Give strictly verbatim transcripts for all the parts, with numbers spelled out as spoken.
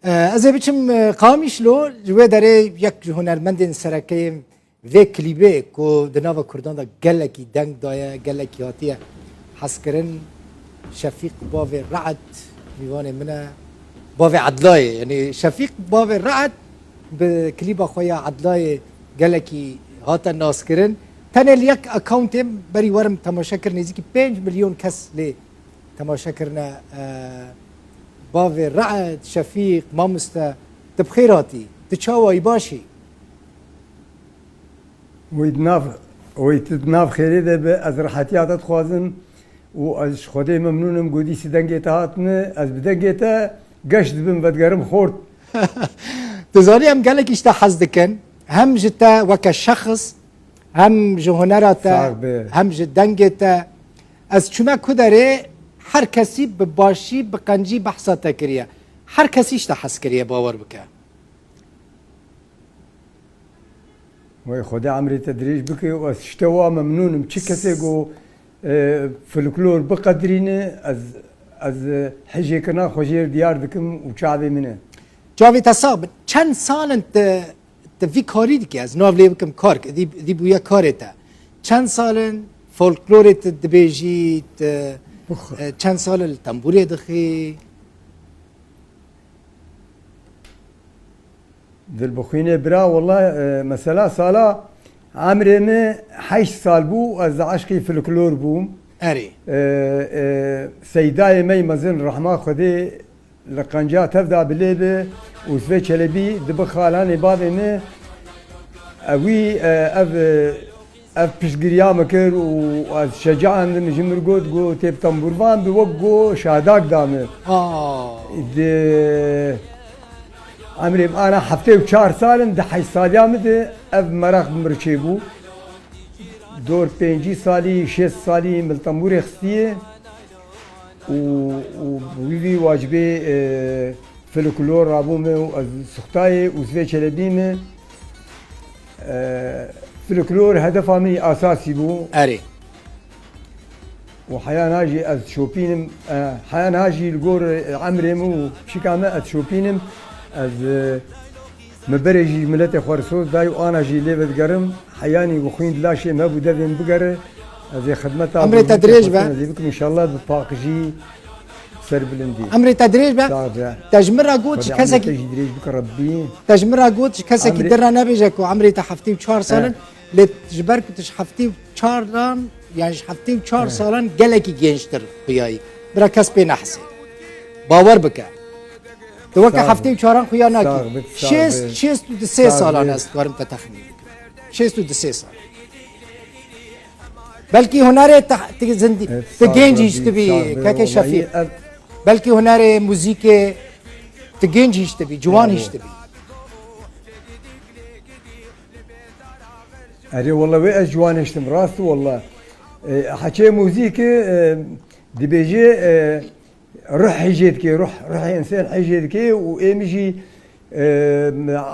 E, ez ê biçim, e, Qamişlo, ji wê derê yek ji hunermendên sereke yên vê klîbê ku di nava Kurdan de gelekî deng daye, gelekî hatiye hezkirin, Şefîq Bavê Re'd mîvanê min e. Bavê Edlayê, yanî Şefîq Bavê Re'd bi klîba xwe ya Edlayê gelekî hate naskirin. Tenê li yek accountê berî werim temaşe kir, nêzîkî pênc milyon kes lê temaşe kirine. E, Bavê Re'd, Şefîq, mamoste, tu bi xêr hatî. Tu çawa yî, baş î? Wî di nav, wî tu di nav xêrê de be, ez rehetiya te dixwazim û ez ji Xwedê memnûn im ku dîsî dengê te hatine. Ez bi dengê te geş dibim, vedigerim xort. Tu zanî em gelekî ji te hez dikin. Hem ji te weke şexs, hem ji hunera te, Sax be. Hem ji dengê te. Ez çûme ku derê her kesî bi başî, bi qencî behsa te kiriye. Her kesî ji te hez kiriye, bawer bike. Wey Xwedê emrê te dirêj bike û ez ji te wa memnûn im. Çi kesê ku, e, folklor biqedirîne, ez, ez, e, hijêkirina xwe jê re diyar dikim û çavê min e. Çavê te sax bin. Çend sal in tu, tu vî karî dikî? Ez nav lê bikim kar, dî, dî bûye karê te. Çend sal in folklorê tu dibêjî, tu, Bix- e, çend sal in li tembûrê dixî? Dilbixwînê bira, wela, e, mesela sala emrê min heşt sal bû, ez di eşqî folklor bûm. Erê. E, e, Seydayê me yî mezin, rehma Xwedê li qenca tev da bilê bi, Ûsve Çelebî, dibi xalanê bavê min, e, wî, e, ev, e, Ev piştgiriya min kir û ez şecaandim, ji min got, got, tê bi tembûrvan bi wek got şadak da min. Aa. Di emrê min ana heftê û çar sal in, di heşt saliya min de ev meraq bi min re çêbû. Dor pêncî salî, şêst salî min li tembûrê xistiye. û, û wî vî wacibê, e, folklor rabû me û ez suxtayê û Zivê Çelebî me, e, folklor hedefa min asasî bû. Erê. Û heya niha jî ez şopînim, e, heya niha jî li gor, e, emrê min û pişika me ez şopînim. Ez, e, Min berê jî miletê xwe re soz dayî û ana jî lê vedigerim. Heyanî û xwîn di laşê me bû devê min bigere. Ez ê xidmeta Emrê te dirêj be. Ez ê bikim înşallah bi paqijî serbilindî. Emrê te dirêj be. Sax be. Te ji min re got ji Xwedê emrê kesekî te jî dirêj bike Rebbî. Te ji min re got ji kesekî Emrê din re nebêje ku emrê te heftê û çar sal in. He. Lê ji ber ku tu ji heftê û çar dan, yan ji heftê û çar He. salan gelekî gençtir xuyayî. Bira kes pê nehesê. Bawer bike. Tu weke Sağ ol. heftê û çaran xuya nakî. Sağ ol, sağ ol. Şêst, şêst û du sê Sağ ol. salan ez dikarim te texmîn bikim. Şêst û du sê sal. Belkî hunerê te, te zindî, Evet, te sağ ol, genc Rabbi, hîştibî, sağ ol, keke vallahi Şefîq. ev- Belkî hunerê muzîkê te genc hîştibî, ciwan Bravo. hîştibî. Erê, walla wê ez ciwan hiştim, rast walla. E, heçê muzîkê, e, dibêje, e, Ruh hijê dike, ruh, ruhê însan hijê dike û ê min jî, e,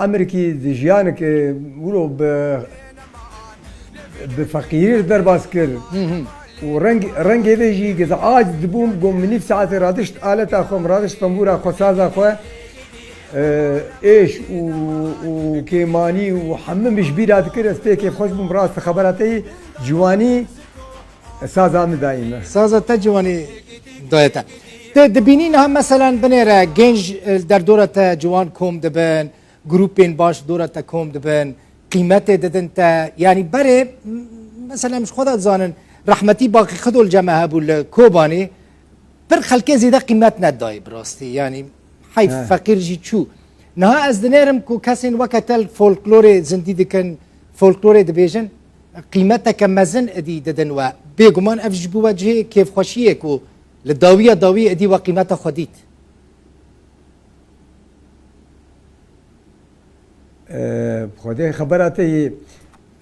emrikî di jiyanik, e, wilo bi, bi feqîrî derbas kir. Hı hı. Û reng, rengê vê jî gizac dibûm, got min nîv saetê radişt aleta xwe, min radişt tembûra xwe, saza xwe, e, êş û, û kêmanî û hemû min ji bîra dikir, ez pê kêfxweş bûm, rast xebera te yî ciwanî, Saza min dayî me. Saza te ciwanî daye te. Tu dibînî niha meselen binêre genc, e, li derdora te ciwan kom dibin, grûpên baş dora te kom dibin, qîmetê didin te. Yanî berê, m-, meselen ji xwe de dizanin, rehmetî Baqî Xido li cem me hebû li Kobanê, pir xelkê zêde qîmet nedayê bi rastî. Yanî heyf, He. feqîr jî çû. Niha ez dinêrim ku kesên weke te li folklorê zindî dikin, folklorê dibêjin, qîmeteke mezin êdî didin we. Bêguman ev ji bo we cihê kêfxweşiyê ku li dawiya dawiyê êdî we qîmeta xwe dît. E, Xwedê xebera te yê,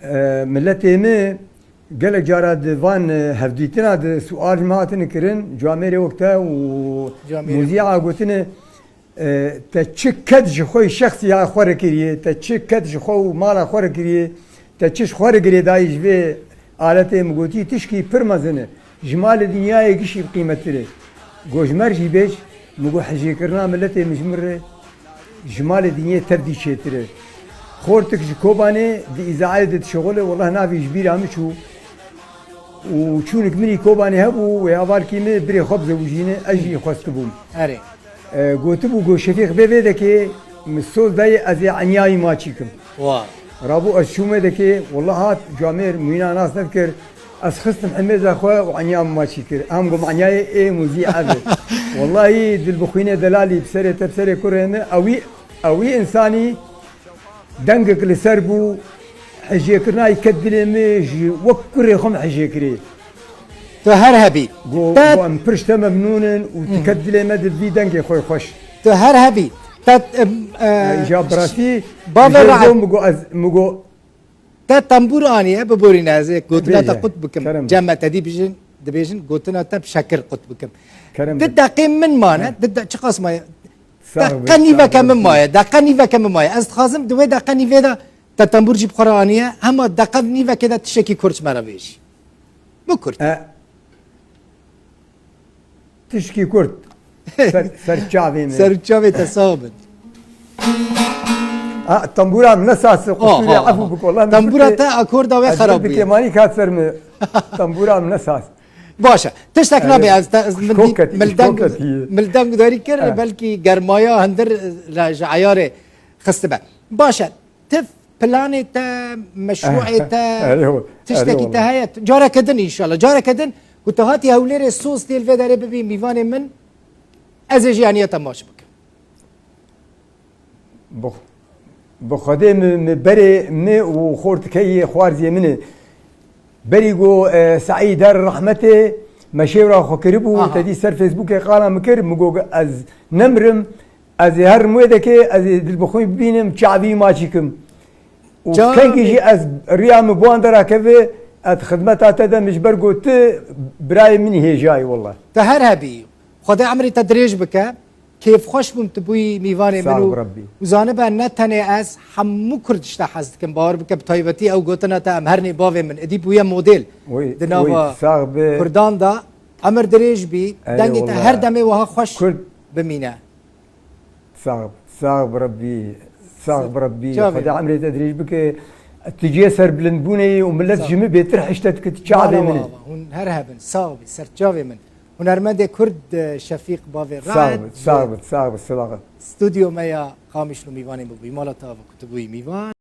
e, miletê me gelek cara di van, e, hevdîtina de sual me hatine kirin, camêrê wek te û Camêrê muzîa gotine, E, te çi ked ji xwe şexsiya xwe re kiriye, te çi ked ji xwe û mala xwe re kiriye, te çi ji xwe re girêdayî ji vê aletê min gotî, tişkî pir mezin e. Ji malê dinyayê gişî bi qîmettir e. Got ji me re jî bêj, min got hejêkirina miletê min ji min re Ji malê dinyê tev dî çêtir e. Xortik ji Kobanê di îzaeyê de dişixule, wellah navê ji bîra min çû. Û çûnik min î Kobanê hebû, wê hevalkî min birê xwe bizewicîne, ez jî xwestibûm. Erê. E, gotibû, got, Şefîq, bê vê dekê, min soz dayê ez ê enyayî maçî kim. Wa. Rabû ez çûme dekê, wellah hat camêr, mûyna nas nedikir. Ez xistim hemêza xwe û enya min maçî kir. Em got, enyayê ê muzî ev e. Wellahî dilbixwînê delalî bi serê te, bi serê kurê min, ewî, ewî însanî dengek li ser bû, hejêkirina yî ket dilê min, ji wek kurê xwe min hejêkirî. Tu her hebî. Go, Te go, em pir ji te memnûn in û tu ket dilê me di vî dengê xwe xweş. Tu her hebî. Te, em, e, Îja bi rastî, Bavê Îja Raed. Go, min go, ez, min go, Te tembûr aniye, biborîne ez ê gotina te Bêje, qut bikim. Kerem. Cem me te dî bijin, dibêjin, gotina te bi şekir qut bikim. Kerem. Di deqê min mane, He. di de-, çiqas maye? Sax be, Deqe sax nîveke be, min sax. maye, deqe nîveke min maye. Ez dixwazim di wê deqe nîvê de te tembûr jî bi xwe re aniye, hema deqe nîvekê de tiştekî kurt ji me re bêjî. Bi kurt. E, Tişkî kurt. Ser, ser çavê min. Ser çavê te sax bin. A, tembûra min ne sas, Aha, qusûrê aha. efû bik, wallah, min Tembûra gotê, te akorda wê ez xerab bûye. Dikê manî kat ser min. Tembûra min ne sas. Baş e. Tiştek Erê, nabe, ez te, ez min şkok dî, ketî, mildeng, şkok ketî. mildeng gudarî kir, Ha. belkî germaya hindir, e, ji eyarê xistibe. Baş e. Tif planê te, meşrûê te, Erê, erê tiştekî te wala. heye. Careke din înşallah. Careke din ku te hatî Hewlêrê soz tê li vê derê bibî mîvanê min, ez ê jî aniye te maç bikim. Bi, bi Xwedê mi, mi berê mi û xortikeyê xwarziyê min e. Berî go, e, Seîd der rehmetê me şêwra xwe kiribû, Aha. te dî ser Facebookê qala min kir, min go ez nemirim, ez ê herim wê dekê, ez ê dilbixwîn bibînim, çavî maçî kim. Û Çavî. kengî jî ez riya min bi wan dera keve, ez xidmeta te de min ji ber got tu birayê min hêjayî wela. Te her hebî. Xwedê emrê te dirêj bike. Kêfxweş bûm tu bûyî mîvanê min Sağ ol û, Rabbî. û zanibe ne tenê ez, hemû Kurd ji te hez dikim. Bawer bike bi taybetî ew gotina te em hernê bavê min. Êdî bûye model Oy, di nava oy, sağ be. Kurdan de. Emir dirêj bî, Eyvallah. dengê te her demê wiha xweş Kurd bimîne. Sağ, sağ bi Rabbî, sağ bi Rabbî. Çavê Xwedê min. emrê te dirêj bike. Tu cihê serbilindbûnê yî û millet Sağ ji min bêtir hişte dike, tu çavê Mala min e. wa, wa, hûn her hebin, sağ bî, serçavê min. Hunermendê Kurd, e, Şefîq Bavê Sağ Raed, bit, sağ bit, sağ bit, sağ bit. Stûdyo me ya Qamişlo mîvanê min bûyî. Mala te ava ku tu bûyî mîvan.